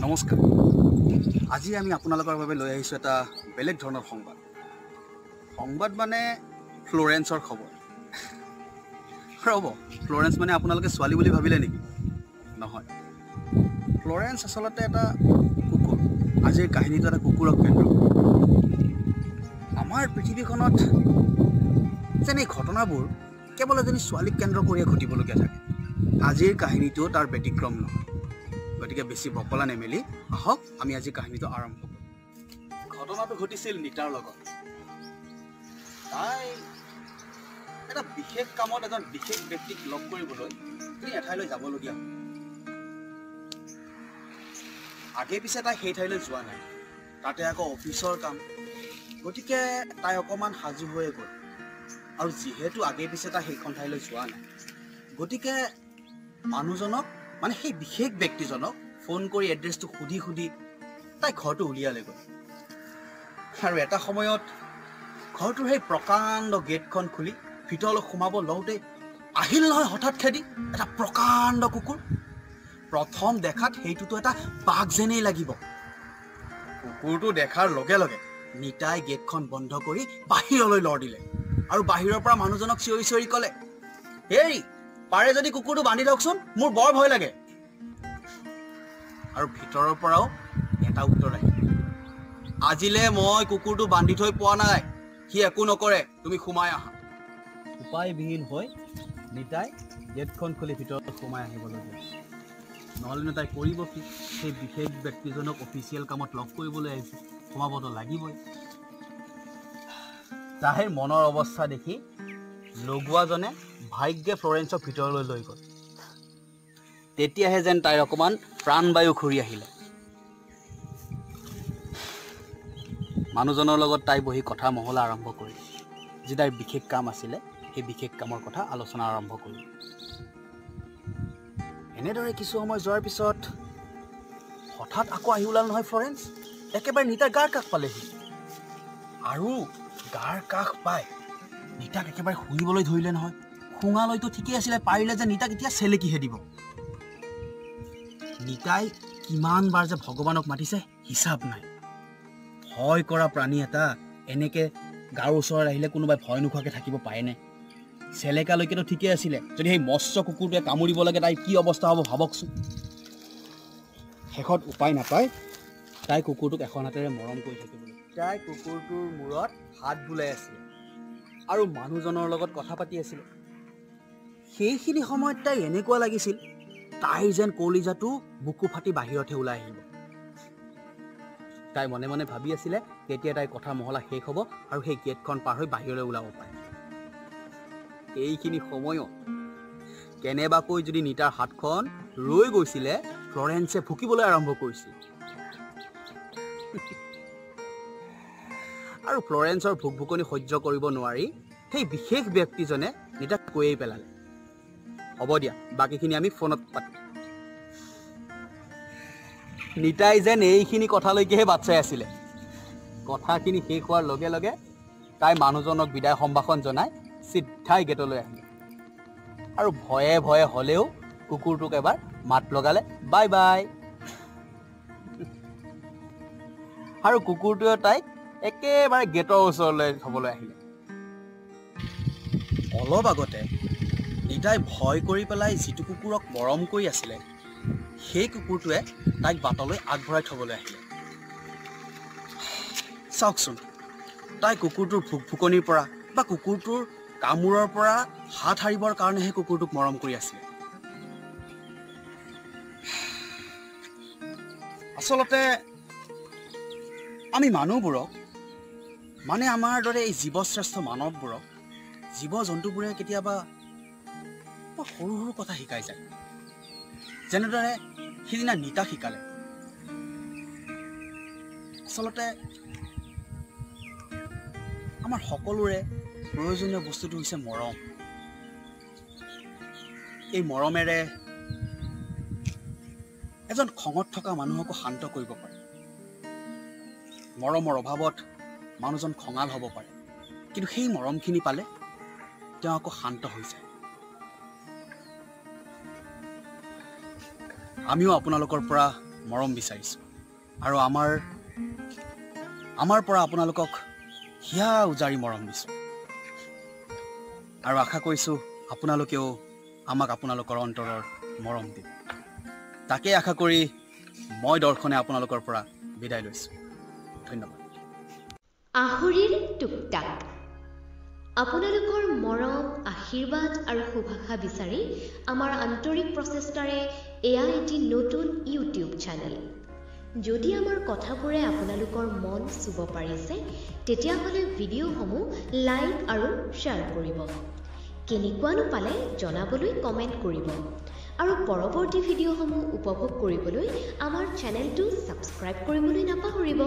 নমস্কাৰ। আজি আমি আপোনালোকৰ বাবে লৈ আহিছোঁ এটা বেলেগ ধৰণৰ সংবাদ। সংবাদ মানে ফ্লৰেন্সৰ খবৰ। ৰ'ব, ফ্লৰেন্স মানে আপোনালোকে ছোৱালী বুলি ভাবিলে নেকি? নহয়, ফ্লৰেন্স আচলতে এটা কুকুৰ। আজিৰ কাহিনীটো এটা কুকুৰক কেন্দ্ৰ কৰি। আমাৰ পৃথিৱীখনত যেন এই ঘটনাবোৰ কেৱল এজনী ছোৱালীক কেন্দ্ৰ কৰিয়ে ঘটিবলগীয়া থাকে। আজিৰ কাহিনীটো তাৰ ব্যতিক্ৰম নহয়। গতিকে বেছি বকলা নেমেলি আহক আমি আজি কাহিনীটো আৰম্ভ কৰোঁ। ঘটনাটো ঘটিছিল নীতাৰ লগত। তাই এটা বিশেষ কামত এজন বিশেষ ব্যক্তিক লগ কৰিবলৈ তিনি এঠাইলৈ যাবলগীয়া হ'ল। আগে পিছে তাই সেই ঠাইলৈ যোৱা নাই, তাতে আকৌ অফিচৰ কাম, গতিকে তাই অকণমান সাজু হৈয়ে গ'ল। আৰু যিহেতু আগে পিছে তাই সেইখন ঠাইলৈ যোৱা নাই, গতিকে মানুহজনক মানে সেই বিশেষ ব্যক্তিজনক ফোন কৰি এড্ৰেছটো সুধি সুধি তাই ঘৰটো উলিয়ালে গ'ল। আৰু এটা সময়ত ঘৰটোৰ সেই প্ৰকাণ্ড গেটখন খুলি ভিতৰলৈ সোমাব লওঁতে আহিল নহয় হঠাৎ খেদি এটা প্ৰকাণ্ড কুকুৰ। প্ৰথম দেখাত সেইটোতো এটা বাঘ যেনেই লাগিব। কুকুৰটো দেখাৰ লগে লগে নীতাই গেটখন বন্ধ কৰি বাহিৰলৈ লৰ দিলে আৰু বাহিৰৰ পৰা মানুহজনক চিঞৰি চিঞৰি ক'লে, হেৰি পাৰে যদি কুকুৰটো বান্ধি থওকচোন, মোৰ বৰ ভয় লাগে। আৰু ভিতৰৰ পৰাও এটা উত্তৰ আহিল, আজিলে মই কুকুৰটো বান্ধি থৈ পোৱা নাই, সি একো নকৰে, তুমি সোমাই আহা। উপায়বিহীন হৈ নীতাই গেটখন খুলি ভিতৰত সোমাই আহিবলগীয়া। নহ'লেনো তাই কৰিব কি? সেই বিশেষ ব্যক্তিজনক অফিচিয়েল কামত লগ কৰিবলৈ আহিছে, সোমাবতো লাগিবই। তাইৰ মনৰ অৱস্থা দেখি লগোৱাজনে ভাগ্যে ফ্লৰেন্সক ভিতৰলৈ লৈ গ'ল। তেতিয়াহে যেন তাইৰ অকণমান প্ৰাণবায়ু ঘূৰি আহিলে। মানুহজনৰ লগত তাই বহি কথা মহলা আৰম্ভ কৰিলে। যি তাইৰ বিশেষ কাম আছিলে সেই বিশেষ কামৰ কথা আলোচনা আৰম্ভ কৰিলে। এনেদৰে কিছু সময় যোৱাৰ পিছত হঠাৎ আকৌ আহি ওলাল নহয় ফ্লৰেন্স, একেবাৰে নীতাৰ গাৰ কাষ পালেহি। আৰু গাৰ কাষ পাই নীতাক একেবাৰে শুঙিবলৈ ধৰিলে নহয়। শুঙালৈতো ঠিকেই আছিলে, পাৰিলে যে নীতাক এতিয়া চেলেকিহে দিব। নীতাই কিমান বাৰ যে ভগৱানক মাতিছে হিচাপ নাই। ভয় কৰা প্ৰাণী এটা এনেকে গাৰ ওচৰত আহিলে কোনোবাই ভয় নোখোৱাকৈ থাকিব পাৰেনে? চেলেকালৈকেতো ঠিকেই আছিলে, যদি সেই মৎস্য কুকুৰটোৱে কামুৰিব লাগে তাইৰ কি অৱস্থা হ'ব ভাবকচোন। শেষত উপায় নাপায় তাই কুকুৰটোক এখন হাতেৰে মৰম কৰি থাকিবলৈ। তাই কুকুৰটোৰ মূৰত হাত বুলাই আছিলে আৰু মানুহজনৰ লগত কথা পাতি আছিলে। সেইখিনি সময়ত তাই এনেকুৱা লাগিছিল তাইৰ যেন কলিজাটো বুকু ফাটি বাহিৰতহে ওলাই আহিব। তাই মনে মনে ভাবি আছিলে কেতিয়া তাইৰ কথা মহলা শেষ হ'ব আৰু সেই গেটখন পাৰ হৈ বাহিৰলৈ ওলাব পাৰে। এইখিনি সময়ত কেনেবাকৈ যদি নীতাৰ হাতখন ৰৈ গৈছিলে, ফ্লৰেন্সে ভুকিবলৈ আৰম্ভ কৰিছিল। আৰু ফ্লৰেন্সৰ ভুকভুকনি সহ্য কৰিব নোৱাৰি সেই বিশেষ ব্যক্তিজনে নীতাক কৈয়েই পেলালে, হ'ব দিয়া, বাকীখিনি আমি ফোনত পাতিম। নীতাই যেন এইখিনি কথালৈকেহে বাট চাই আছিলে। কথাখিনি শেষ হোৱাৰ লগে লগে তাই মানুহজনক বিদায় সম্ভাষণ জনাই চিধাই গেটলৈ আহিলে আৰু ভয়ে ভয়ে হ'লেও কুকুৰটোক এবাৰ মাত লগালে, বাই বাই। আৰু কুকুৰটোৱে তাইক একেবাৰে গেটৰ ওচৰলৈ থ'বলৈ আহিলে। অলপ আগতে নীতাই ভয় কৰি পেলাই যিটো কুকুৰক মৰম কৰি আছিলে, সেই কুকুৰটোৱে তাইক বাটলৈ আগবঢ়াই থ'বলৈ আহিলে। চাওকচোন, তাই কুকুৰটোৰ ভুকভুকনিৰ পৰা বা কুকুৰটোৰ কামোৰৰ পৰা হাত সাৰিবৰ কাৰণেহে কুকুৰটোক মৰম কৰি আছিলে। আচলতে আমি মানুহবোৰক, মানে আমাৰ দৰে এই জীৱশ্ৰেষ্ঠ মানৱবোৰক জীৱ জন্তুবোৰে কেতিয়াবা সৰু সৰু কথা শিকাই যায়। যেনেদৰে সিদিনা নীতাক শিকালে। আচলতে আমাৰ সকলোৰে প্ৰয়োজনীয় বস্তুটো হৈছে মৰম। এই মৰমেৰে এজন খঙত থকা মানুহকো শান্ত কৰিব পাৰে। মৰমৰ অভাৱত মানুহজন খঙাল হ'ব পাৰে, কিন্তু সেই মৰমখিনি পালে তেওঁ আকৌ শান্ত হৈ যায়। আমিও আপোনালোকৰ পৰা মৰম বিচাৰিছোঁ আৰু আমাৰ আমাৰ পৰা আপোনালোকক হিয়া উজাৰি মৰম দিছোঁ আৰু আশা কৰিছোঁ আপোনালোকেও আমাক আপোনালোকৰ অন্তৰৰ মৰম দিব। তাকে আশা কৰি মই দৰ্শনে আপোনালোকৰ পৰা বিদায় লৈছোঁ। ধন্যবাদ। আহৰিৰ টুকটাক আপোনালোকৰ মৰম, আশীৰ্বাদ আৰু শুভাশা বিচাৰি আমাৰ আন্তৰিক প্ৰচেষ্টাৰে এয়া এটি নতুন ইউটিউব চেনেল। যদি আমাৰ কথাবোৰে আপোনালোকৰ মন চুব পাৰিছে, তেতিয়াহ'লে ভিডিঅ'সমূহ লাইক আৰু শ্বেয়াৰ কৰিব। কেনেকুৱানো পালে জনাবলৈ কমেণ্ট কৰিব আৰু পৰৱৰ্তী ভিডিঅ'সমূহ উপভোগ কৰিবলৈ আমাৰ চেনেলটো ছাবস্ক্ৰাইব কৰিবলৈ নাপাহৰিব।